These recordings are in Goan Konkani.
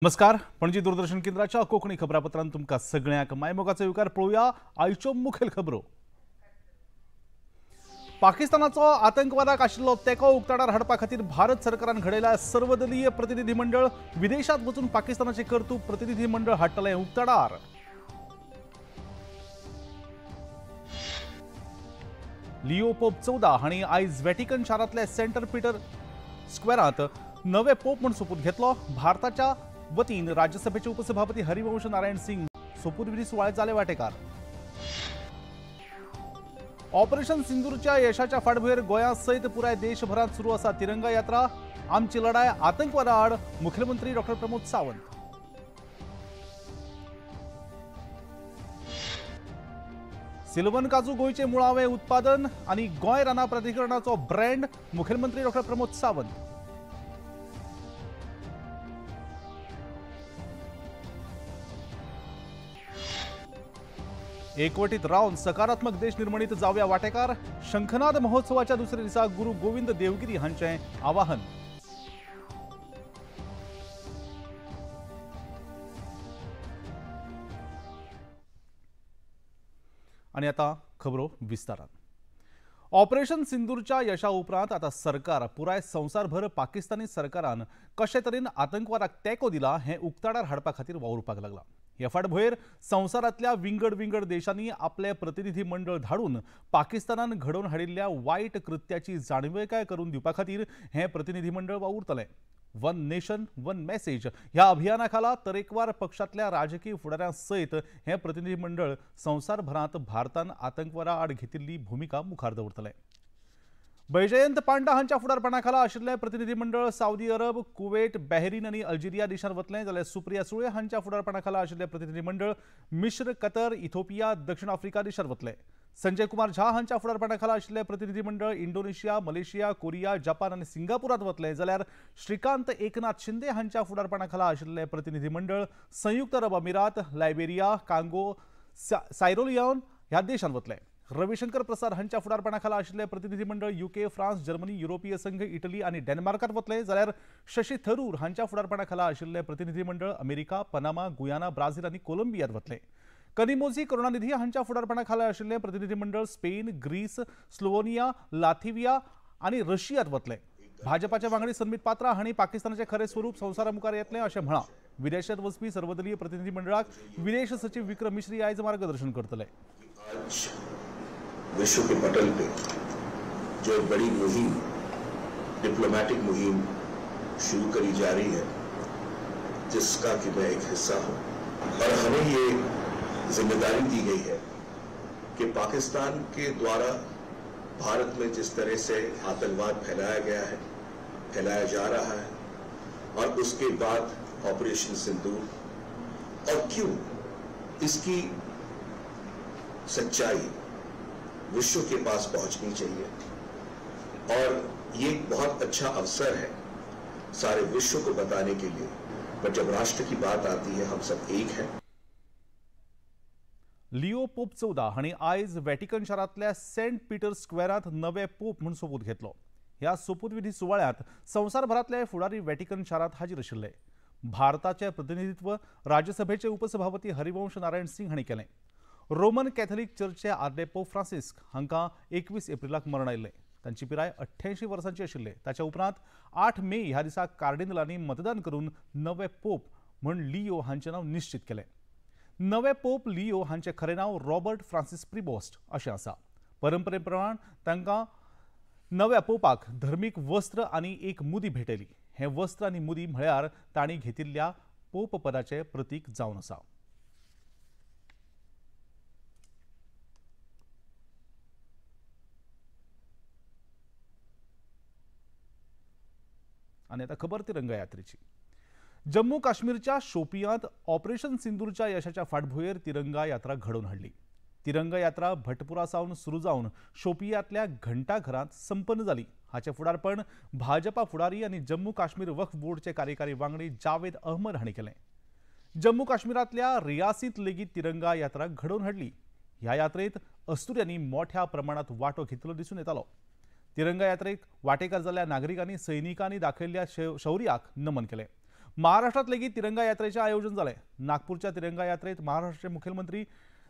नमस्कार, पणजी दूरदर्शन केंद्राच्या कोंकणी खबरापत्रांत तुमकां सगळ्यांक मायमोगाचो येवकार. पळोवया आयच्यो मुखेल खबरो. पाकिस्तानाचो आतंकवादाक आशिल्लो तेंको उक्ताडार हाडपा खातीर भारत सरकारान घडयला सर्वदलीय प्रतिनिधी मंडळ. विदेशांत वचून पाकिस्तानाचे कर्तृत्व प्रतिनिधी मंडळ हाडटलें उक्ताडार. लिओ पोप 14 हांणी आयज व्हॅटिकन शारांतल्या सेंटर पीटर स्क्वेरांत नवे पोप म्हूण सोपूत घेतलो. भारताच्या वतीन राज्यसभेचे उपसभापती हरिवंश नारायण सिंग सोपूतविधी सुवाळ्यात जाले वाटेकार. ऑपरेशन सिंदूरच्या यशाच्या फाटभुंयेर गोंया सयत पुराय देशभरांत सुरू आसा तिरंगा यात्रा. आमची लढाय आतंकवादा आड, मुख्यमंत्री डॉक्टर प्रमोद सावंत. सिल्वन काजू गोंयचे मुळावें उत्पादन आनी गोंय रानां प्राधिकरणाचो ब्रँड, मुख्यमंत्री डॉक्टर प्रमोद सावंत. एकवटीत रावन सकारात्मक देश निर्मणीत जावया वाटेकार, शंखनाद महोत्सवाच्या दुसऱ्या दिसा गुरू गोविंद देवगिरी हांचें आवाहन. आनी आतां खबरो विस्तारान. ऑपरेशन सिंदूरच्या यशा उपरांत आतां सरकार पुराय संवसारभर पाकिस्तानी सरकारान कशे तरेन आतंकवादाक तेंको दिला हें उक्ताडार हाडपा खातीर वावुरपाक लागला. हे फाटभुंयेर संवसारांतल्या विंगड विंगड देशांनी आपले प्रतिनिधी मंडळ धाडून पाकिस्तानान घडोवन हाडिल्ल्या वायट कृत्याची जाणविकाय करून दिवपा खातीर हें प्रतिनिधी मंडळ वावुरतलें. वन नेशन वन मॅसेज ह्या अभियाना खाला तरेकवार पक्षांतल्या राजकीय फुडाऱ्यां सयत हें प्रतिनिधी मंडळ संवसारभरांत भारतान आतंकवादा आड घेतिल्ली भुमिका मुखार दवरतलें. बैजयंत पांडा हांच्या फुडारपणा खाला आशिल्लें प्रतिनिधी मंडळ सावदी अरब, कुवेट, बहरीन आनी अल्जेरिया देशांत वतलें, जाल्यार सुप्रिया सुळे हांच्या फुडारपणा खाला आशिल्लें प्रतिनिधी मंडळ मिश्र, कतर, इथोपिया, दक्षिण आफ्रिका देशांत वतलें. संजय कुमार झा हांच्या फुडारपणा खाला आशिल्लें प्रतिनिधी मंडळ इंडोनेशिया, मलेशिया, कोरिया, जपान आनी सिंगापुरांत वतलें, जाल्यार श्रीकांत एकनाथ शिंदे हांच्या फुडारपणा खाला आशिल्लें प्रतिनिधी मंडळ संयुक्त अरब अमिरात, लायबेरिया, कांगो, सायरोलियोन ह्या देशांत वतलें. रविशंकर प्रसाद हांच्या फुडारपणा खाला आशिल्लें प्रतिनिधी मंडळ युके, फ्रांस, जर्मनी, युरोपीय संघ, इटली आनी डेन्मार्कांत वतलें, जाल्यार शशी थरूर हांच्या फुडारपणा खाला आशिल्लें प्रतिनिधी मंडळ अमेरिका, पनामा, गुयाना, ब्राझील आनी कोलंबियांत वतलें. कनिमोझी करुणानिधी हांच्या फुडारपणा खाला आशिल्लें प्रतिनिधी मंडळ स्पेन, ग्रीस, स्लोवोनिया, लाथिविया आनी रशियांत वतलें. भाजपाचे वांगडी संबित पात्रा हांणी पाकिस्तानाचें खरें स्वरूप संवसारा मुखार येतलें अशें म्हळां. विदेशांत वचपी सर्वदलीय प्रतिनिधी मंडळाक विदेश सचीव विक्रम मिश्री आयज मार्गदर्शन करतले. विश्व के पटल पे जो एक बड़ी मुहिम, डिप्लोमेटिक मुहिम शुरू करी जा रही है, जिसका कि मैं एक हिस्सा हूं, और हमें ये जिम्मेदारी दी गई है कि पाकिस्तान के द्वारा भारत में जिस तरह से आतंकवाद फैलाया गया है, फैलाया जा रहा है, और उसके बाद ऑपरेशन सिंदूर, और क्यों इसकी सच्चाई विश्व के पास पहुंचनी चाहिए। और ये एक बहुत अच्छा अवसर है सारे विश्व को बताने के लिए। पर जब राष्ट्र की बात आती है, हम सब एक हैं। लिओ पोप 14 हांणी आयज व्हॅटिकन शारांतल्या सेंट पीटर स्क्वेरांत नवे पोप म्हूण सोपूत घेतलो. ह्या सोपूतविधी सुवाळ्यांत संवसारभरांतले फुडारी व्हॅटिकन शारांत हाजीर आशिल्ले. भारताचें प्रतिनिधित्व राज्यसभेचे उपसभापती हरिवंश नारायण सिंग हांणी केलें. रोमन कॅथलिक चर्चचे आदले पोप फ्रांसिस्क हांकां 21 एप्रिलाक मरण आयिल्लें. तांची पिराय 88 वर्सांची आशिल्ले. ताच्या उपरांत 8 मे ह्या दिसा कार्डिनलांनी मतदान करून नवे पोप म्हूण लिओ हांचें नांव निश्चित केलें. नवे पोप लिओ हांचें खरें नांव रॉबर्ट फ्रांसिस प्रिबोस्ट अशें आसा. परंपरे प्रमाण तांकां नव्या पोपाक धर्मीक वस्त्र आनी एक मुदी भेटयली. हें वस्त्र आनी मुदी म्हळ्यार तांणी घेतिल्ल्या पोप पदाचें प्रतीक जावन आसा. आनी आतां खबर तिरंगा यात्रेची. जम्मू काश्मीरच्या शोपियांत ऑपरेशन सिंदूरच्या यशाच्या फाटभुंयेर तिरंगा यात्रा घडोवन हाडली. तिरंगा यात्रा भटपुरा सावन सुरू जावन शोपियांतल्या घंटाघरांत संपन्न जाली. हाचें फुडारपण भाजपा फुडारी आनी जम्मू काश्मीर वक्फ बोर्डचे कार्यकारी वांगडी जावेद अहमद हांणी केलें. जम्मू काश्मीरांतल्या रियासींत लेगीत तिरंगा यात्रा घडोवन हाडली. ह्या यात्रेंत अस्तुऱ्यांनी मोठ्या प्रमाणांत वांटो घेतिल्लो दिसून येतालो. तिरंगा यात्रेक वाटेकार जाल्ल्या नागरिकांनी सैनिकांनी दाखयल्ल्या शौर्याक नमन केलें। महाराष्ट्रात लेगीत तिरंगा यात्रेचें आयोजन जालें। नागपूरच्या तिरंगा यात्रेत महाराष्ट्राचे मुखेलमंत्री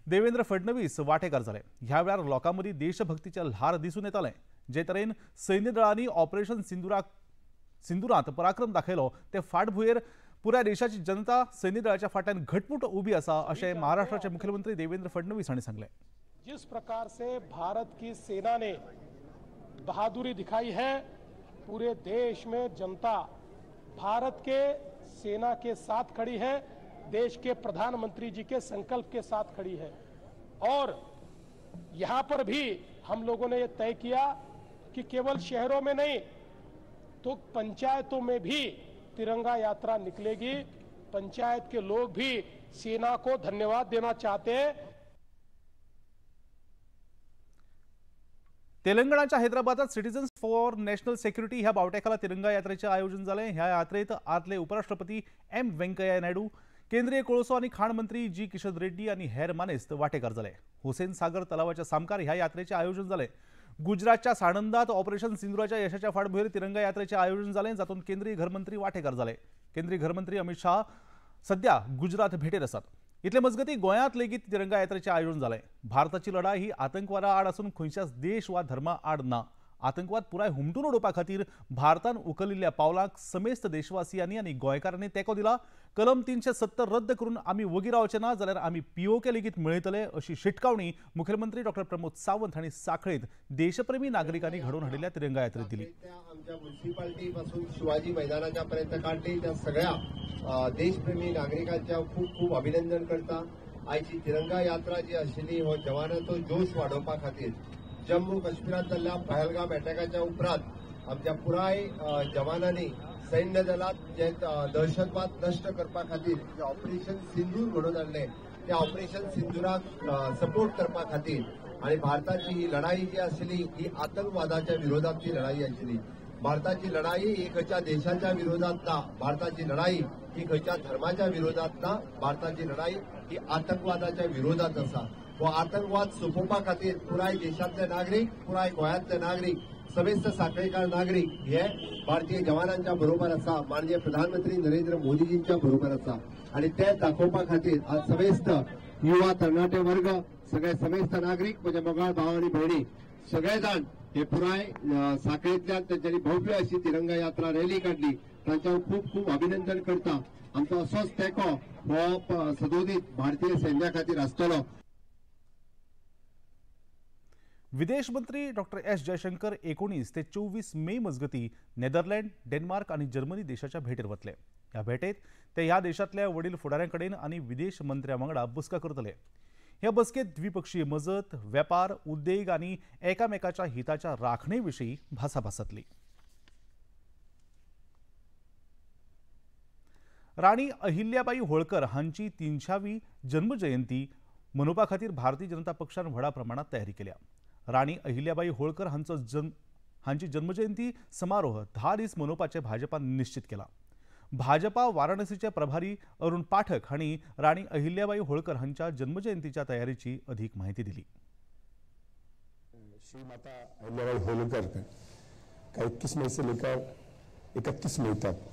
देवेंद्र फडणवीस वांटेकार जाले। ह्या वेळार लोकां मदीं देशभक्तीचें ल्हार दिसून येतालें। जे तरेन सैन्य दळांनी ऑपरेशन सिंदुरांत पराक्रम दाखयलो ते फाटभुंयेर पुराय देशाची जनता सैन्य दळाच्या फाटल्यान घटमूट उबी आसा अशें महाराष्ट्राचे मुख्यमंत्री देवेंद्र फडणवीस हांणी सांगलें। जिस प्रकार से भारत की सेना ने बहादुरी दिखाई है, पूरे देश में जनता भारत के सेना के साथ खड़ी है, देश के प्रधानमंत्री जी के संकल्प के साथ खड़ी है। और यहाँ पर भी हम लोगों ने ये तय किया कि केवल शहरों में नहीं तो पंचायतों में भी तिरंगा यात्रा निकलेगी। पंचायत के लोग भी सेना को धन्यवाद देना चाहते हैं। तेलंगणाच्या हैदराबादात सिटीजन्स फॉर नॅशनल सेक्युरिटी ह्या बावट्याखाला तिरंगा यात्रेचें आयोजन जालें। ह्या यात्रेत आदले उपराष्ट्रपती एम व्यंकय्या नायडू, केंद्रीय कोळसो आनी खाण मंत्री जी किशन रेड्डी आनी हेर मानेस्त वांटेकार जाले। हुसेन सागर तलावाच्या सामकार ह्या यात्रेचें आयोजन जालें। गुजरातच्या साणंदात ऑपरेशन सिंदुराच्या यशाच्या फाटभुंयेर तिरंगा यात्रेचें आयोजन जालें, जातूंत केंद्रीय घरमंत्री वांटेकार जाले। केंद्रीय घरमंत्री अमित शाह सध्या गुजरात भेटेर आसात। इतले मजगती गोंयांत लेगीत तिरंगा यात्रेचें आयोजन जालें। भारताची लढाई ही आतंकवादा आड आसून खंयच्याच देश वा धर्मा आड ना। आतंकवाद पुराय हुमटून उडोवपा खातीर भारतान उखलिल्ल्या पावलांक समेस्त देशवासियांनी आनी गोंयकारांनी तेंको दिला। कलम 370 रद्द करून आमी वगी रावचे ना जाल्यार आमी पीओके लेगीत मेळयतले अशी शिटकावणी मुखेलमंत्री डॉक्टर प्रमोद सावंत हांणी सांखळेंत देशप्रेमी नागरिकांनी घडोवन हाडिल्ल्या तिरंगा यात्रेत दिली। आमच्या म्युनिसिपालिटी पासून शिवाजी मैदानाच्या पर्यंत काडली त्या सगळ्या देशप्रेमी नागरिकांच्या खूब खूब अभिनंदन करता। आयची तिरंगा यात्रा जी आशिल्ली हो जवानाचो जोश वाडोवपा खातीर जम्मू काश्मीरांत जाल्ल्या पहलगाम अटॅकाच्या उपरांत आमच्या पुराय जवानांनी सैन्य दलात जे दहशतवाद नश्ट करपा खातीर जे ऑपरेशन सिंदूर घडोवन हाडलें त्या ऑपरेशन सिंदूराक सपोर्ट करपा खातीर आनी भारताची ही लढाई जी आशिल्ली ही आतंकवादाच्या विरोधातली लढाई आशिल्ली। भारताची लढाई ही खंयच्या देशाच्या विरोधात ना, भारताची लढाई ही खंयच्या धर्माच्या विरोधात ना, भारताची लढाई ही आतंकवादाच्या विरोधात आसा। हो आतंकवाद सोंपोवपा खातीर पुराय देशांतले नागरीक, पुराय गोंयांतले नागरीक, समेस्त सांखळेकार नागरीक हे भारतीय जवानांच्या बरोबर आसा, माननीय प्रधानमंत्री नरेंद्र मोदीजींच्या बरोबर आसा आनी ते दाखोवपा खातीर आज समेस्त युवा तरणाटे वर्ग, सगळे समेस्त नागरीक, म्हजे मोगाळ भाव आनी भयणी सगळे जाण हे पुराय सांखळेंतल्यान तेंच्यांनी भव्य अशी तिरंगा यात्रा रॅली काडली, तांच्यावर खूब खूब अभिनंदन करता। आमचो असोच तेंको हो सदोदीत भारतीय सैन्या खातीर आसतलो। विदेश मंत्री डॉक्टर एस जयशंकर 19 ते 24 मे मजगती नेदरलँड, डेन्मार्क आनी जर्मनी देशाच्या भेटेर वतले। ह्या भेटेत ते ह्या देशांतल्या वडील फुडाऱ्यां कडेन आनी विदेश मंत्र्यां वांगडा बसका करतले। ह्या बसकेत द्विपक्षीय मजत, वेपार, उद्देग आनी एकामेकाच्या हिताच्या राखणे विशीं भासाभास जातली। राणी अहिल्याबाई होळकर हांची 300वी जन्मजयंती मनोवपा खातीर भारतीय जनता पक्षान व्हडा प्रमाणात तयारी केल्या। राणी अहिल्याबाई होळकर हांची जन्मजयंती समारोह 10 दीस मनोवपाचें भाजपान निश्चित केला। भाजपा वाराणसीचे प्रभारी अरुण पाठक हांणी राणी अहिल्याबाई होळकर हांच्या जन्मजयंतीच्या तयारीची अधिक माहिती दिली। श्री माता अहिल्याबाई होळकर का 21 मई से लेकर 31 मई तक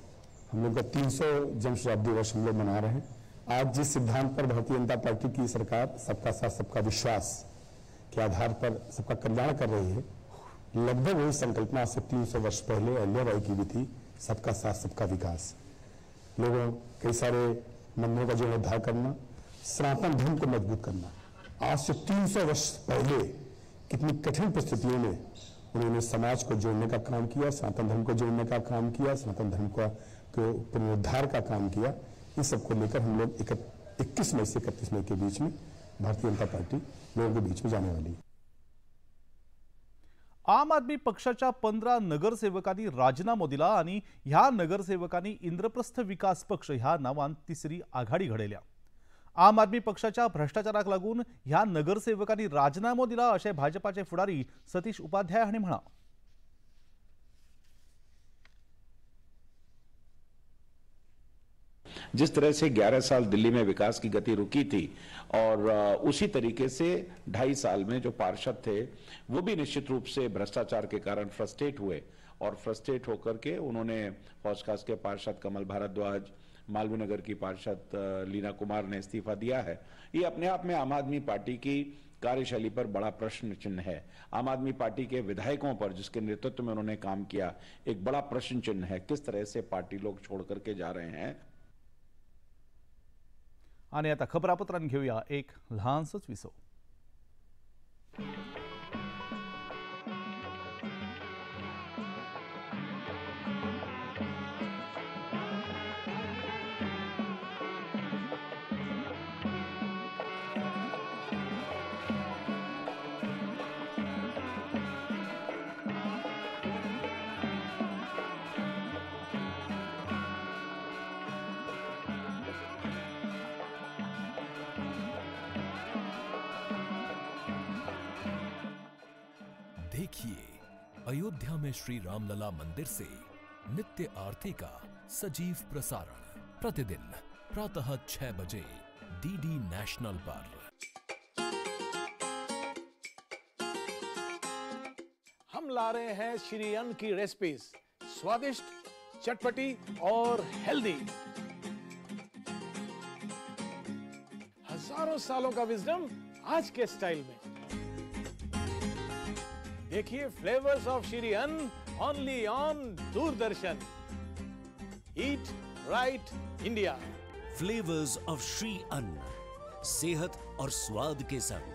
हम लोग का 300 जन्म शताब्दी वर्ष हम लोग मना रहे हैं। आज जिस सिद्धांत पर भारतीय जनता पार्टी की सरकार सबका साथ सबका विश्वास के आधार पर सबका कल्याण कर रही है, लगभग वही संकल्पना से 300 वर्ष पहले अहिल्याबाई की भी थी, सबका साथ सबका विकास। लोगों कई सारे मंदिरों का जीर्णोद्धार करना, सनातन धर्म को मजबूत करना। आज से 300 वर्ष पहले कितनी कठिन परिस्थितियों में उन्होंने समाज को जोड़ने का काम किया, सनातन धर्म को जोड़ने का काम किया, सनातन धर्म का पुनरुद्धार का काम किया। इन सबको लेकर हम लोग 21 मई से 31 मई के बीच में भारतीय जनता पार्टी लोगों के बीच में जाने वाली है। आम आदमी पक्षाच्या 15 नगरसेवकांनी राजीनामो दिला आणि ह्या नगरसेवकांनी इंद्रप्रस्थ विकास पक्ष ह्या नावान तिसरी आघाडी घडयल्या। आम आदमी पक्षाच्या भ्रष्टाचाराक लागून ह्या नगरसेवकांनी राजीनामो दिला अशें भाजपाचे फुडारी सतीश उपाध्याय हांणी म्हळां। जिस तरह से 11 साल दिल्ली में विकास की गति रुकी थी और उसी तरीके से 2.5 साल में जो पार्षद थे वो भी निश्चित रूप से भ्रष्टाचार के कारण फ्रस्ट्रेट हुए और फ्रस्ट्रेट होकर के उन्होंने हौज खास के पार्षद कमल भारद्वाज, मालवीय नगर की पार्षद लीना कुमार ने इस्तीफा दिया है, ये अपने आप में आम आदमी पार्टी की कार्यशैली पर बड़ा प्रश्न चिन्ह है। आम आदमी पार्टी के विधायकों पर जिसके नेतृत्व में उन्होंने काम किया, एक बड़ा प्रश्न चिन्ह है। किस तरह से पार्टी लोग छोड़ करके जा रहे हैं। आणि आता खबरापत्रांत घेऊया एक ल्हानसोच विसव। देखिए अयोध्या में श्री रामलला मंदिर से नित्य आरती का सजीव प्रसारण प्रतिदिन प्रातः 6 बजे डीडी नेशनल पर। हम ला रहे हैं श्री अन्न की रेसिपीज, स्वादिष्ट, चटपटी और हेल्दी। हजारों सालों का विजडम आज के स्टाइल में। देखिए flavours of Shri Anna only on Doordarshan. Eat right India. Flavours of Shri Anna, सेहत और स्वाद के संग,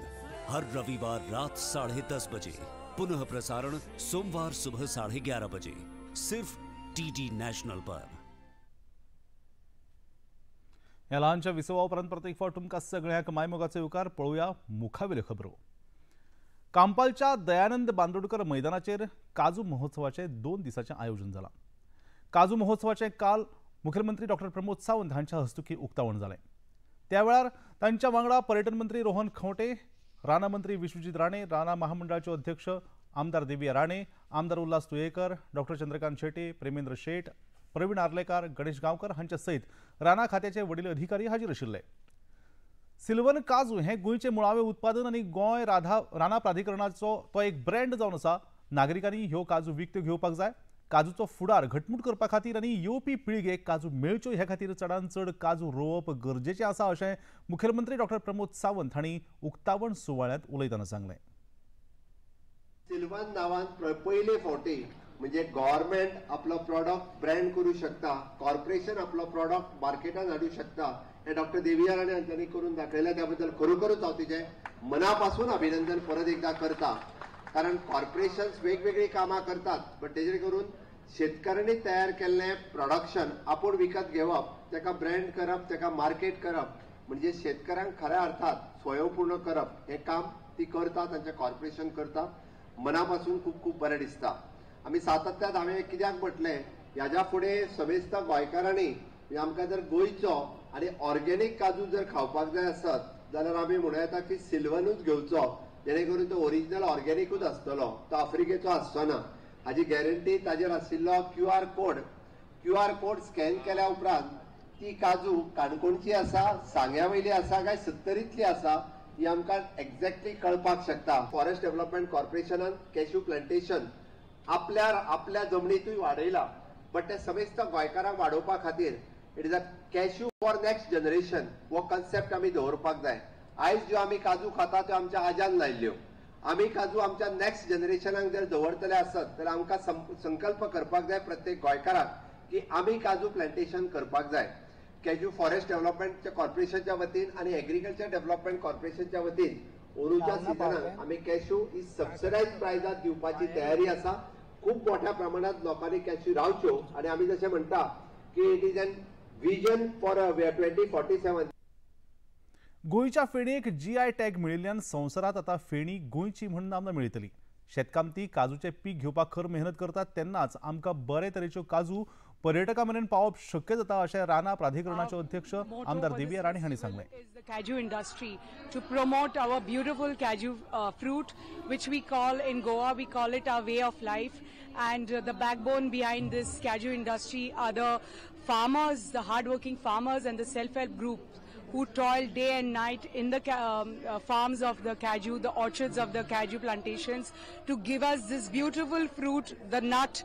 हर रविवार रात 10:30 बजे, पुनः प्रसारण सोमवार सुबह 11:30 बजे, सिर्फ टीडी नॅशनल पर। ह्या ल्हानशा विसवा उपरांत परत एक फावट तुमकां सगळ्यांक मायमोगाचो येवकार। पळोवया मुखावेल्यो खबरो। कांपालच्या दयानंद बांदोडकर मैदानाचेर काजू महोत्सवाचे 2 दिसांचें आयोजन जालां। काजू महोत्सवाचें काल मुख्यमंत्री डॉक्टर प्रमोद सावंत हांच्या हस्तुकीं उक्तावण जालें। त्या वेळार तांच्या वांगडा पर्यटन मंत्री रोहन खंवटे, राना मंत्री विश्वजीत राणे, राना महामंडळाचे अध्यक्ष आमदार देविया राणे, आमदार उल्हास तुयेकर, डॉक्टर चंद्रकांत शेट्ये, प्रेमेंद्र शेट, प्रवीण आर्लेकार, गणेश गांवकर हांच्या सयत राना खात्याचे वडील अधिकारी हाजीर आशिल्ले। सिल्वन काजू हें गोंयचें मुळावें उत्पादन आनी गोंय राना प्राधिकरणाचो तो एक ब्रँड जावन आसा। नागरिकांनी ह्यो काजू विकत्यो घेवपाक जाय। काजूचो फुडार घटमूट करपा खातीर आनी येवपी पिळगेक काजू मेळच्यो हे खातीर चडान चड काजू रोवप गरजेचें आसा अशें मुख्यमंत्री डॉक्टर प्रमोद सावंत हांणी उक्तावण सुवाळ्यांत उलयतना सांगलें। सिल्वन नांवान पयले फावटी म्हणजे गव्हर्मेंट आपलो प्रॉडक्ट ब्रँड करूं शकता, कॉर्पोरेशन आपलो प्रॉडक्ट मार्केटान हाडूं शकता, हे डॉक्टर देविया राणे हांच्यांनी करून दाखयलें। त्या बद्दल खरोखरूच हांव तिचें मनापासून अभिनंदन परत एकदा करता, कारण कॉर्पोरेशन्स वेगवेगळीं कामां करतात, बट तेजेर करून शेतकऱ्यांनी तयार केल्लें प्रोडक्शन आपूण विकत घेवप, ताका ब्रँड करप, ताका मार्केट करप, म्हणजे शेतकऱ्यांक खऱ्या अर्थात स्वयंपूर्ण करप हें काम ती करता, तांचें कॉर्पोरेशन करता। मनापासून खूब खूब बरें दिसता। आमी सातत्यान हांवें कित्याक म्हटलें, ह्याच्या फुडें समेस्त गोंयकारांनी आमकां जर गोंयचो आनी ऑर्गेनीक काजू जर खावपाक जाय आसत जाल्यार आमी म्हणूं येता की सिल्वनूच घेवचो, जेणे करून तो ओरिजिनल ऑर्गेनिकूच आसतलो, तो आफ्रिकेचो आसचो ना। हाजी गॅरंटी ताजेर आशिल्लो QR code scan केल्या उपरांत ती काजू काणकोणची आसा, सांग्या वयली आसा काय सत्तरींतली आसा ही आमकां एक्झॅक्टली कळपाक शकता। फॉरेस्ट डेव्हलपमेंट कॉर्पोरेशनान कॅश्यू प्लांटेशन आपल्या आपल्या जमनीतूय वाडयला, बट ते समेस्त गोंयकारांक वाडोवपा खातीर it is a cashew for next generation हो कन्सेप्ट आमी दवरपाक जाय। आयज ज्यो आमी काजू खाता त्यो आमच्या आज्यान लायिल्ल्यो, आमी काजू आमच्या नेक्स्ट जनरेशनाक जर दवरतले आसत तर आमकां संकल्प करपाक जाय प्रत्येक गोंयकाराक की आमी काजू प्लांटेशन करपाक जाय। कॅज्यू फॉरेस्ट डेव्हलपमेंट कॉर्पोरेशनच्या वतीन आनी एग्रीकल्चर डेव्हलपमेंट कॉर्पोरेशनच्या वतीन अंदूच्या सिजनाक आमी कॅश्यू ही सबसिडायज प्रायजात दिवपाची तयारी आसा। खूब मोठ्या प्रमाणात लोकांनी कॅश्यू रावच्यो आनी आमी जशें म्हणटा की it is an vision for 2047। गोंयच्या फेणयेक जीआय टॅग मेळिल्ल्यान संवसारांत आतां फेणी गोंयची म्हूण नामना मेळटली। शेतकामती काजूचें पीक घेवपाक खर मेहनत करतात तेन्नाच आमकां बरे तरेच्यो काजू पर्यटकां मेरेन पावप शक्य जाता अशें राना प्राधिकरणाचे अध्यक्ष आमदार देविया राणे हांणी सांगलें। The cashew industry to promote our beautiful cashew fruit, which we call in Goa, we call it our way of life, and the backbone behind this cashew industry are the farmers, the hardworking farmers and the self-help groups who toil day and night in the farms of the cashew, the orchards of the cashew plantations, to give us this beautiful fruit, the nut,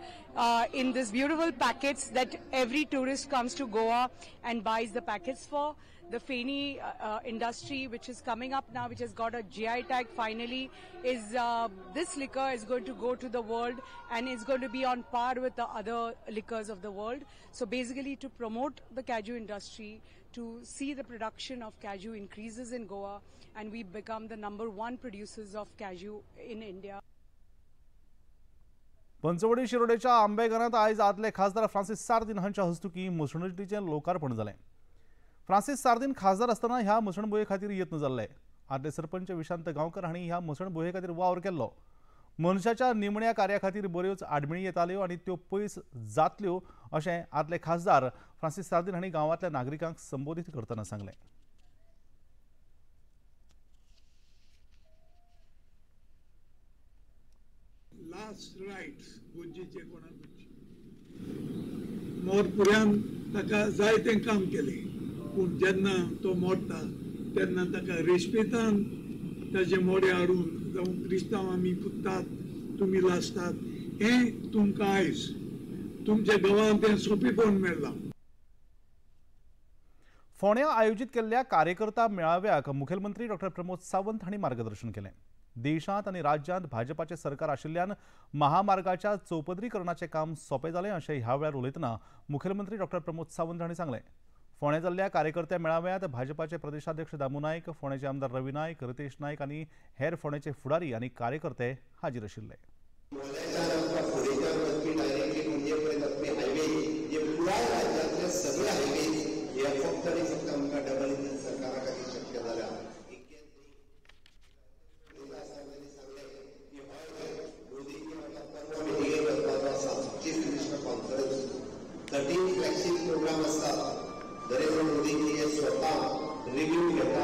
in this beautiful packets that every tourist comes to Goa and buys the packets for. The Feni industry, which is coming up now, which has got a GI tag finally, is this liquor is going to go to the world and is going to be on par with the other liquors of the world. So basically to promote the cashew industry, to see the production of cashew increases in Goa, and we become the #1 producers of cashew in India. Panchavati शिरोडेच्या आंबेघरांत आयज आदले खासदार फ्रांसीस सार्दीन हांच्या हस्तुकीं मसणटीचें लोकार्पण जालें. फ्रांसीस सार्दीन खासदार आसतना ह्या मसणभुंये खातीर यत्न जाल्ले. आदले सरपंच विशांत गांवकर हांणी ह्या मसणभुंये खातीर वावर केल्लो. मनशाच्या निमण्या कार्या खातीर बऱ्योच आडमेळी येताल्यो आनी त्यो पयस जातल्यो अशें आदले खासदार फ्रांसीस सार्दीन हांणी गांवांतल्या नागरिकांक संबोधीत करतना सांगलें. लास्ट रायट्स गुंजीचे कोणाक मोरपुऱ्यान ताका जायतें काम केलें, पूण जेन्ना तो मोडटा तेन्ना ताका रेस्पेतान ताजे मोडे हाडून जावं क्रिस्तांव आमी पुत्तात तुमी लासतात हें तुमकां आयज तुमच्या गांवांत तें सोंपेपण मेळ्ळां. फोंड्या आयोजीत केल्ल्या कार्यकर्ता मेळाव्याक मुखेलमंत्री डॉक्टर प्रमोद सावंत हांणी मार्गदर्शन केलें. देशांत आनी राज्यांत भाजपाचें सरकार आशिल्ल्यान महामार्गाच्या चौपदरीकरणाचें काम सोंपें जालें अशें ह्या वेळार उलयतना मुखेलमंत्री डॉक्टर प्रमोद सावंत हांणी सांगलें. फोंड्या जाल्ल्या कार्यकर्त्या मेळाव्यांत भाजपाचे प्रदेशाध्यक्ष दामू नायक, फोंड्याचे आमदार रवी नायक, रितेश नायक आनी हेर फोंड्याचे फुडारी आनी कार्यकर्ते हाजीर आशिल्ले. नरेंद्र मोदीजी हे स्वता रिव्यू घेता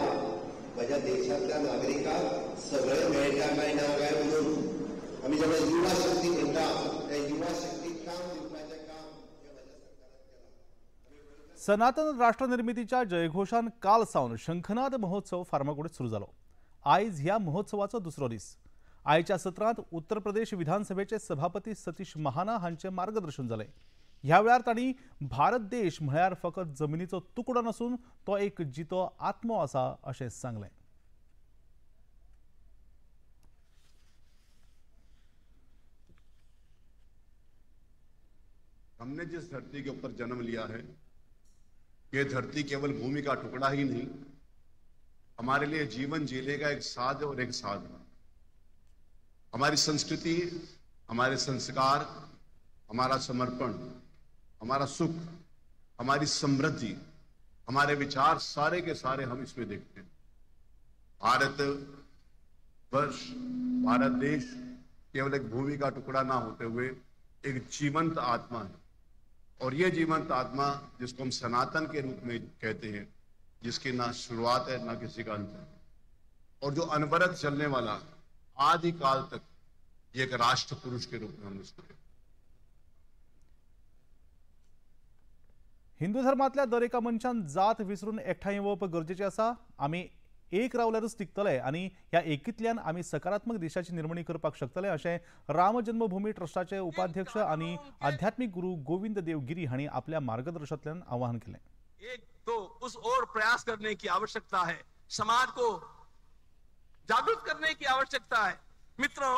म्हज्या देशांतल्या नागरिकांक सगळें मेळटा काय ना काय म्हणून. आमी जेन्ना युवा शक्ती म्हणटा त्या युवा शक्तीक काम दिवपाचें काम हें म्हज्या सरकारान केलां. सनातन राष्ट्रनिर्मितीच्या जयघोषान काल सावन शंखनाद महोत्सव फार्मागुडीत सुरू जालो. आयज ह्या महोत्सवाचो दुसरो दीस. आयच्या सत्रांत उत्तर प्रदेश विधानसभेचे सभापती सतीश महाना हांचें मार्गदर्शन जालें. ह्या वेळार तांणी भारत देश म्हळ्यार फकत जमिनीचो तुकडो नासून तो एक जितो आत्मो आसा अशें सांगलें. हमने जिस धरती के ऊपर जन्म लिया है ये धरती केवल भूमि का टुकड़ा ही नहीं, हमारे लिए जीवन जीने का एक साध और एक साधना। हमारी संस्कृति, हमारे संस्कार, हमारा समर्पण, हमारा सुख, हमारी समृद्धि, हमारे विचार सारे के सारे हम इसमें देखते हैं। भारत वर्ष, भारत देश केवल एक भूमि का टुकड़ा ना होते हुए एक जीवंत आत्मा है और ये जीवंत आत्मा जिसको हम सनातन के रूप में कहते हैं, जिसकी ना शुरुआत है ना किसी का अंत है और जो अनवरत चलने वाला आदिकाल तक ये एक राष्ट्र पुरुष के रूप में हम उसको कहते हैं। हिंदू धर्मांतल्या दर एका मनशान जात विसरून एकठांय येवप गरजेचें आसा. आमी एक रावल्यारूच टिकतले आनी ह्या एकींतल्यान आमी सकारात्मक देशाची निर्मणी करपाक शकतले अशें राम जन्मभूमी ट्रस्टाचे उपाध्यक्ष आनी आध्यात्मिक गुरू गोविंद देव गिरी हांणी आपल्या मार्गदर्शनांतल्यान आवाहन केलें. एक तो उस ओर प्रयास करने की आवश्यकता है, समाज को जागृत करने की आवश्यकता है। मित्रों,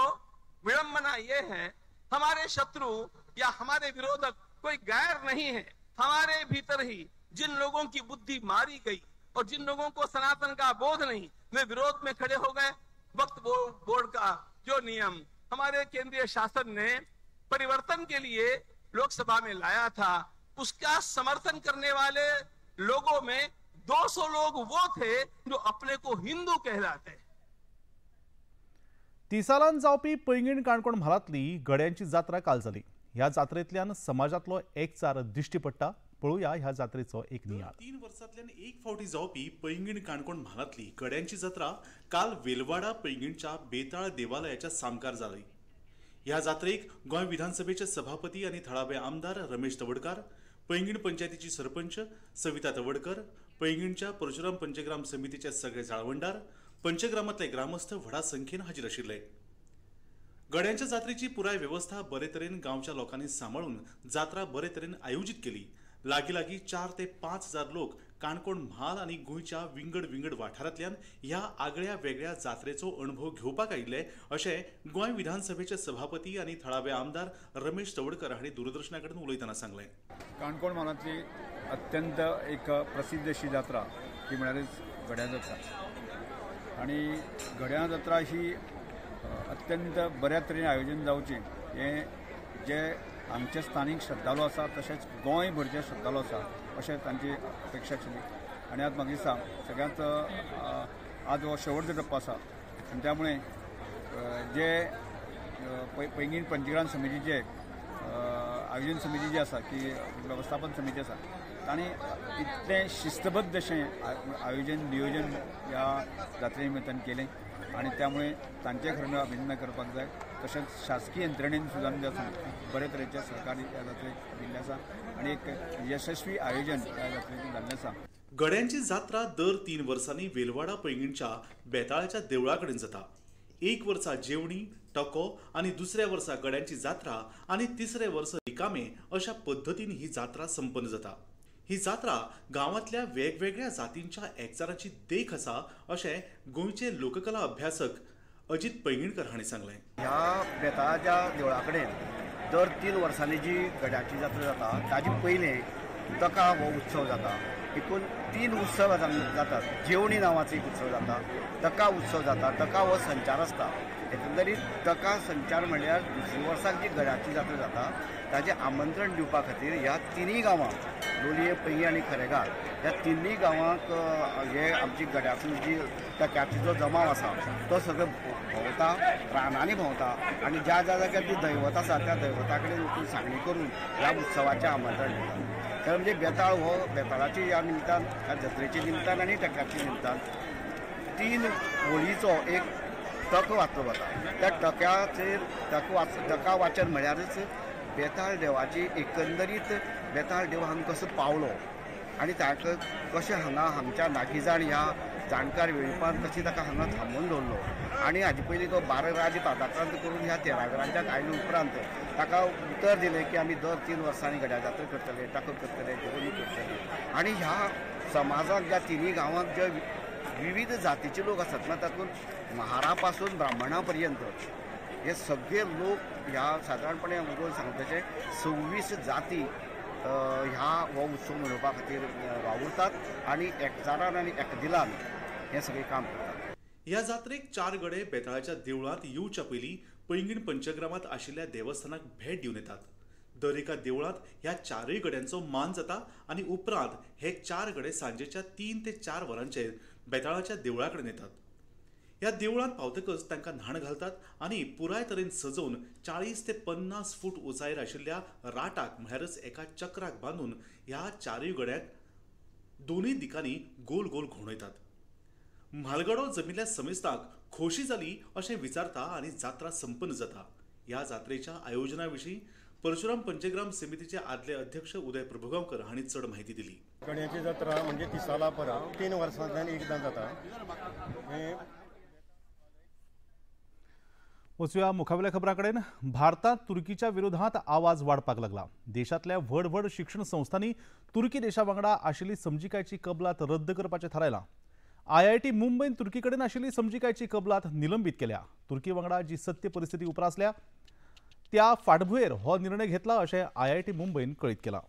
विडंबना ये है, हमारे शत्रु या हमारे विरोधक कोई गैर नहीं है, हमारे भीतर ही जिन लोगों की बुद्धि मारी गई और जिन लोगों को सनातन का बोध नहीं, वे विरोध में खड़े हो गए। वक्फ बोर्ड का जो नियम हमारे केंद्रीय शासन ने परिवर्तन के लिए लोकसभा में लाया था, उसका समर्थन करने वाले लोगों में 200 लोग वो थे जो अपने को हिंदू कहलाते। तिसालान जावपी पैंगीण काणकोण म्हालांतली गड्यांची जात्रा काल जाली. ह्या जात्रेंतल्यान समाजांतलो एकचार दिश्टी पडटा. पळोवया ह्या जात्रेचो एक नियाळ. 3 वर्सांतल्यान एक फावटी जावपी पैंगीण काणकोण म्हालांतली गड्यांची जात्रा काल वेलवाडा पैंगीणच्या बेताळ देवालयाच्या सामकार जाली. ह्या जात्रेक गोंय विधानसभेचे सभापती आनी थळावे आमदार रमेश तवडकार, पैंगीण पंचायतीची सरपंच सविता तवडकर, पैंगीणच्या परशुराम पंचग्राम समितीचे सगळे जाळवणदार, पंचग्रामांतले ग्रामस्थ व्हडा संख्येन हाजीर आशिल्ले। गड्यांच्या जात्रेची पुराय वेवस्था बरे तरेन गांवच्या लोकांनी सांबाळून जात्रा बरे तरेन आयोजीत केली। लागीं लागीं 4 ते 5 हजार लोक काणकोण म्हाल आनी गोंयच्या विंगड विंगड वाठारांतल्यान ह्या आगळ्या वेगळ्या जात्रेचो अणभव घेवपाक आयिल्ले अशें गोंय विधानसभेचे सभापती आनी थळावे आमदार रमेश तवडकर हांणी दूरदर्शना कडेन उलयतना सांगलें। काणकोण म्हालांतली अत्यंत एक प्रसिद्ध अशी जात्रा ती म्हळ्यारच गड्यां जात्रा आनी गड्यां जात्रा ही अत्यंत बऱ्या तरेन आयोजन जावचें हें जे हांगचे स्थानीक श्रद्धालू आसा तशेंच गोंयभरचे श्रद्धालू आसा अशें तांची अपेक्षा आशिल्ली आनी आज म्हाका दिसता सगळ्यांत आज हो शेवटचो टप्पो आसा आनी त्यामुळे जे पैंगीण पंचग्राम समितीचे आयोजन समिती जी आसा की वेवस्थापन समिती आसा तांणी इतलें शिस्तबद्ध अशें आयोजन नियोजन ह्या जात्रे निमित्तान केलें आनी त्यामुळे तांचे खरें अभिनंदन करपाक जाय। तशेंच शासकीय यंत्रणेन सुद्दां बरे तरेचे सहकार्य ह्या जात्रेक दिल्लें आसा आनी एक यशस्वी आयोजन ह्या जात्रेक जाल्लें आसा। गड्यांची जात्रा दर 3 वर्सांनी वेलवाडा पैंगीणच्या बेताळाच्या देवळा कडेन जाता। एक वर्सा जेवणी टको आनी दुसऱ्या वर्सा गड्यांची जात्रा आनी तिसरे वर्स रिकामे अशा पद्दतीन ही जात्रा संपन्न जाता। ही जात्रा गांवांतल्या वेगवेगळ्या जातींच्या एकचाराची देख आसा अशें गोंयचे लोककला अभ्यासक अजित पैंगीणकर हांणी सांगलें। ह्या बेताळाच्या देवळा कडेन दर 3 वर्सांनी जी गड्याची जात्रा जाता ताजे पयलें टका हो उत्सव जाता। एकूण 3 उत्सव जातात। जेवणी नांवाचो एक उत्सव जाता, टका उत्सव जाता, टका हो संचार आसता। एकंदरीत टका संचार म्हणल्यार दुसऱ्या वर्साक जी गड्याची जात्रा जाता ताजें आमंत्रण दिवपा खातीर ह्या तिनूय गांवांक लोलये, पैंगी आनी खरेगाळ ह्या तिनूय गांवांक हे आमची गड्याचो जी टक्याचो जो जमाव आसा तो सगळो भोंवता, रानांनी भोंवता आनी ज्या ज्या जाग्यार जी दैवत आसा त्या दैवता कडेन वचून सांगणी करून ह्या उत्सवाचें आमंत्रण दिता। तर म्हणजे बेताळ हो बेताळाची ह्या निमतान, ह्या जात्रेच्या निमतान आनी टक्याच्या निमतान 3 होळीचो एक टक वाचलो वता। त्या टक्याचेर टका वाचन म्हळ्यारच बेताळ देवाची एकंदरीत बेताळ देव हांगा कसो पावलो आनी ताका कशें हांगा हांगच्या नागीजाण ह्या जाणकार वेळीपान कशी ताका हांगा थांबोवन दवरलो आनी हाजे पयलीं तो 12 राज्य पादाक्रांत करून ह्या 13 राज्याक आयले उपरांत ताका उतर दिलें की आमी दर 3 वर्सांनी गड्या जात्रा करतले, टाको करतले, जेवणी करतले। आनी ह्या समाजाक ज्या तिनूय गांवांक जे विविध जातीचे लोक आसात ना तातूंत महारा पासून ब्राह्मणा पर्यंत हे सगळे लोक ह्या सादारणपणे गोल सांगता 26 जाती ह्या हो उत्सव मनोवपा खातीर वावुरतात आनी एकचारान आनी एकदिलान हें सगळें काम करतात। ह्या जात्रेक 4 गडे बेताळाच्या देवळांत येवच्या पयलीं पैंगीण पंचग्रामांत आशिल्ल्या देवस्थानाक भेट दिवन येतात। दर एका देवळांत ह्या 4 गड्यांचो मान जाता आनी उपरांत हे 4 गडे सांजेच्या 3 ते 4 वरांचेर बेताळाच्या देवळा कडेन येतात। ह्या देवळांत पावतकच तांकां न्हाण घालतात आनी पुराय तरेन सजोवन 40 ते 50 फूट उंचायेर आशिल्ल्या राटाक म्हळ्यारच एका चक्राक बांदून ह्या 4 गड्यांक दोनूय दिकांनी गोल गोल घुंवडायतात। म्हालगडो जमिल्ल्या समेस्ताक खोशी जाली अशें विचारता आनी जात्रा संपन्न जाता। ह्या जात्रेच्या आयोजना विशीं परशुराम पंचग्राम समितीचे आदले अध्यक्ष उदय प्रभुगांवकर हांणी चड म्हायती दिली। गड्याची जात्रा म्हणजे तिसाला परब 3 वर्सांतल्यान एकदां जाता। वचूया मुखावेल्या खबरां कडेन। भारतात तुर्कीच्या विरोधात आवाज वाडपाक लागला। देशांतल्या व्हड व्हड शिक्षण संस्थांनी तुर्की देशा वांगडा आशिल्ली समजिकायची कबलात रद्द करपाचें थारायलां। आयआयटी मुंबयन तुर्की कडेन आशिल्ली समजिकायची कबलात निलंबीत केल्या। तुर्की वांगडा जी सत्य परिस्थिती उप्रासल्या त्या फाटभुंयेर हो निर्णय घेतला अशें आयआयटी मुंबयन कळीत केलां।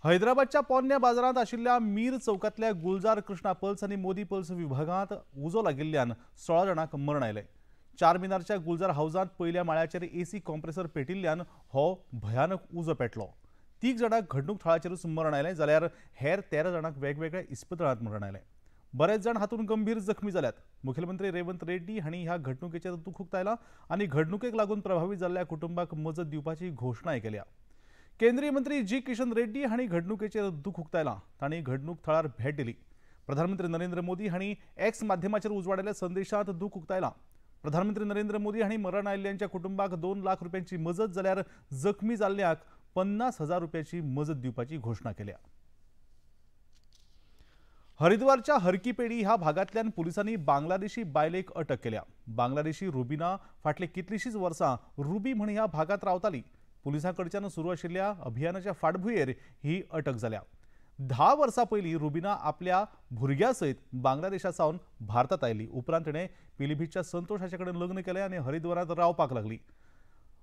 हैदराबादच्या पोरण्या बाजारांत आशिल्ल्या मीर चौकांतल्या गुलजार कृष्णा पल्स आनी मोदी पल्स विभागांत उजो लागिल्ल्यान 16 जाणांक मरण आयलें। चार मिनारच्या गुलजार हावजांत पयल्या माळ्याचेर एसी कॉम्प्रेसर पेटिल्ल्यान हो भयानक उजो पेटलो। 3 जाणांक घडणूक थळाचेरूच मरण आयलें जाल्यार हेर 13 जाणांक वेगवेगळ्या इस्पितळांत मरण आयलें। बरेच जाण हातूंत गंभीर जखमी जाल्यात। मुखेलमंत्री रेवंत रेड्डी हांणी ह्या घडणुकेचेर दुख उक्तायलां आनी घडणुकेक लागून प्रभावीत जाल्ल्या कुटुंबाक मजत दिवपाची घोशणाय केल्या। केंद्रीय मंत्री जी किशन रेड्डी हांणी घडणुकेचेर दुख उक्तायलां। तांणी घडणूक थळार भेट दिली। प्रधानमंत्री नरेंद्र मोदी हांणी एक्स माध्यमाचेर उजवाडिल्ल्या संदेशांत दुख उक्तायलां। प्रधानमंत्री नरेंद्र मोदी हांणी मरण आयिल्ल्यांच्या कुटुंबाक 2 लाख रुपयांची मजत जाल्यार जखमी जाल्ल्यांक 50,000 रुपयाची मजत दिवपाची घोशणा केल्या. हरिद्वारच्या हरकीपेडी ह्या भागांतल्यान पुलिसांनी बांगलादेशी बायलेक अटक केल्या. बांगलादेशी रुबीना फाटले कितलीशीच वर्सां रुबी म्हण ह्या भागांत रावताली. पुलिसां कडच्यान सुरू आशिल्ल्या अभियानाच्या फाटभुंयेर ही अटक जाल्या. 10 वर्सां पयलीं रुबीना आपल्या भुरग्या सयत बांगलादेशा सावन भारतांत आयली. उपरांत तिणें पिलीभीतच्या संतोष हाचे कडेन लग्न केलें आनी हरिद्वारांत रावपाक लागली.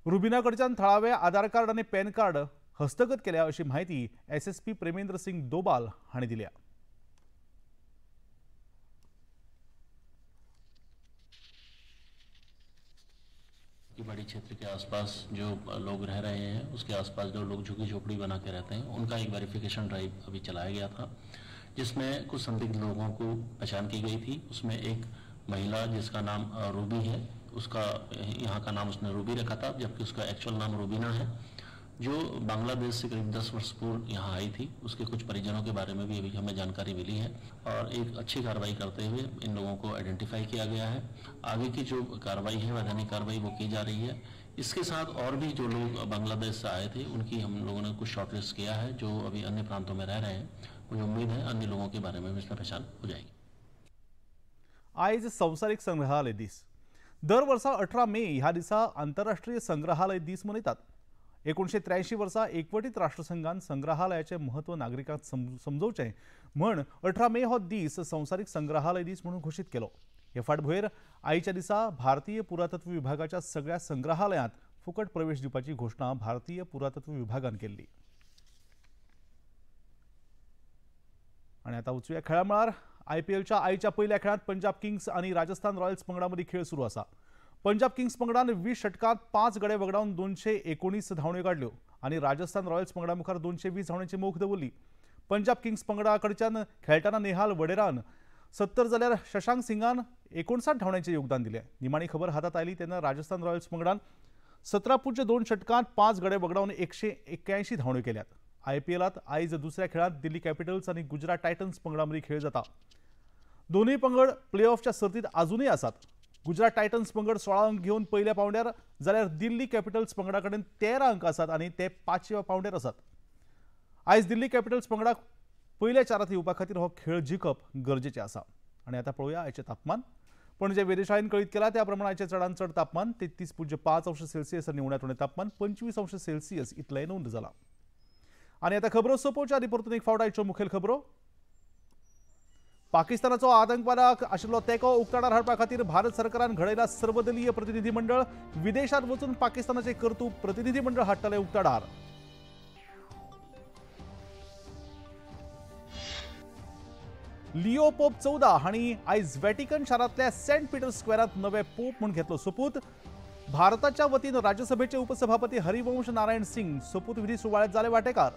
रुबीना कडच्यान थळावे आधार कार्ड आनी पॅन कार्ड हस्तगत केल्या अशी म्हायती एसएसपी प्रेमेंद्र सिंग दोबाल हांणी दिल्या. बड़ी क्षेत्र के आसपास जो लोग रह रहे हैं उसके आसपास जो लोग झुग्गी झोपड़ी बना के रहते हैं उनका एक वेरिफिकेशन ड्राइव अभी चलाया गया था, जिसमें कुछ संदिग्ध लोगों को पहचान की गई थी। उसमें एक महिला जिसका नाम रूबी है, उसका यहाँ का नाम उसने रूबी रखा था, जबकि उसका एक्चुअल नाम रूबीना है, जो बांग्लादेश से करीब 10 वर्ष पूर्व यहाँ आई थी। उसके कुछ परिजनों के बारे में भी अभी हमें जानकारी मिली है और एक अच्छी कार्रवाई करते हुए इन लोगों को आइडेंटिफाई किया गया है। आगे की जो कार्रवाई है, वैधानिक कार्रवाई, वो की जा रही है। इसके साथ और भी जो लोग बांग्लादेश से आए थे उनकी हम लोगों ने कुछ शॉर्टलिस्ट किया है, जो अभी अन्य प्रांतों में रह रहे हैं। मुझे उम्मीद है अन्य लोगों के बारे में भी इसमें पहचान हो जाएगी। आयज संवसारीक संग्रहालय दीस. दर वर्सा 18 मे ह्या दिसा आंतरराष्ट्रीय संग्रहालय दीस मनयतात. 1983 वर्सा एकवटीत राष्ट्रसंघान संग्रहालयाचें म्हत्व नागरिकांक समजोवचें म्हण 18 मे हो दीस संवसारीक संग्रहालय दीस म्हणून घोशीत केलो. हे फाटभुंयेर आयच्या दिसा भारतीय पुरातत्व विभागाच्या सगळ्या संग्रहालयांत फुकट प्रवेश दिवपाची घोशणा भारतीय पुरातत्व विभागान केल्ली. आनी आतां वचुया खेळा मळार. आयपीएलच्या आयच्या पयल्या खेळांत पंजाब किंग्स आनी राजस्थान रॉयल्स पंगडा मदीं खेळ सुरू आसा. पंजाब किंग्स पंगडान 20 षटकांत 5 गडे वगडावन 219 धांवड्यो काडल्यो आनी राजस्थान रॉयल्स पंगडा मुखार 220 धांवड्यांची मोख दवरली. पंजाब किंग्स पंगडा कडच्यान खेळटना नेहाल वडेरान 70 जाल्यार शशांक सिंगान 59 धांवड्यांचें योगदान दिलें. निमाणी खबर हातांत आयली तेन्ना राजस्थान रॉयल्स पंगडान 17.2 षटकांत 5 गडे वगडावन 181 धांवड्यो केल्यात. आयपीएलांत आयज दुसऱ्या खेळांत दिल्ली कॅपिटल्स आनी गुजरात टायटन्स पंगडा मदीं खेळ जाता. दोनूय पंगड प्लेऑफच्या सर्तींत आजुनूय आसात. गुजरात टायटन्स पंगड 16 अंक घेवन पयल्या पावंड्यार जाल्यार दिल्ली कॅपिटल्स पंगडा कडेन 13 अंक आसात आनी ते 5व्या पावंड्यार आसात. आयज दिल्ली कॅपिटल्स पंगडाक पयल्या 4 येवपा खातीर हो खेळ जिखप गरजेचें आसा. आनी आतां पळोवया आयचें तापमान. पणजे वेधशाळेन कळीत केलां त्या प्रमाण आयचें चडांत चड तापमान 33.5 अंश सेल्सियस आनी उण्यांत उणें तापमान 25 अंश सेल्सियस इतलें नोंद जालां. आनी आतां खबरो सोंपोवच्या आदी परतून एक फावट आयच्यो मुखेल खबरो. पाकिस्तानाचो आतंकवादाक आशिल्लो तेंको उक्ताडार हाडपा खातीर भारत सरकारान घडयला सर्वदलीय प्रतिनिधीमंडळ. विदेशांत वचून पाकिस्तानाचें कर्तृत्व प्रतिनिधीमंडळ हाडटलें उक्ताडार. लिओ पोप 14 हांणी आयज व्हॅटिकन शारांतल्या सेंट पीटर स्क्वेरांत नवे पोप म्हूण घेतलो सोपूत. भारताच्या वतीन राज्यसभेचे उपसभापती हरिवंश नारायण सिंग सोपूतविधी सुवाळ्यात जाले वाटेकार.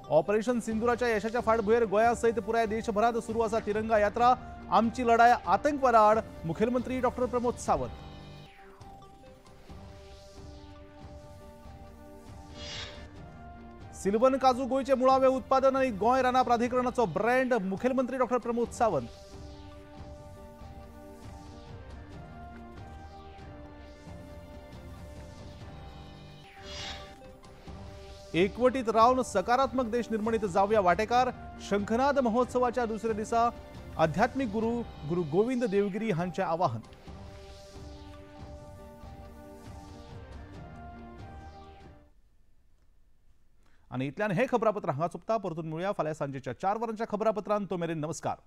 ऑपरेशन सिंदूराच्या यशाच्या फाटभुंयेर गोंया सयत पुराय देशभरांत सुरू आसा तिरंगा यात्रा. आमची लढाय आतंकवादा आड, मुखेलमंत्री डॉक्टर प्रमोद सावंत. सिल्वन काजू गोंयचें मुळावें उत्पादन आनी गोंय रानां प्राधिकरणाचो ब्रँड, मुखेलमंत्री डॉक्टर प्रमोद सावंत. एकवटीत रावन सकारात्मक देश निर्मणीत जावया वाटेकार. शंखनाद महोत्सवाच्या दुसऱ्या दिसा आध्यात्मिक गुरू गुरू गोविंद देवगिरी हांचें आवाहन. आनी इतल्यान हें खबरापत्र हांगा सोंपता. परतून मेळुया फाल्यां सांजेच्या 4 वरांच्या खबरापत्रांत. तो मेरेन नमस्कार.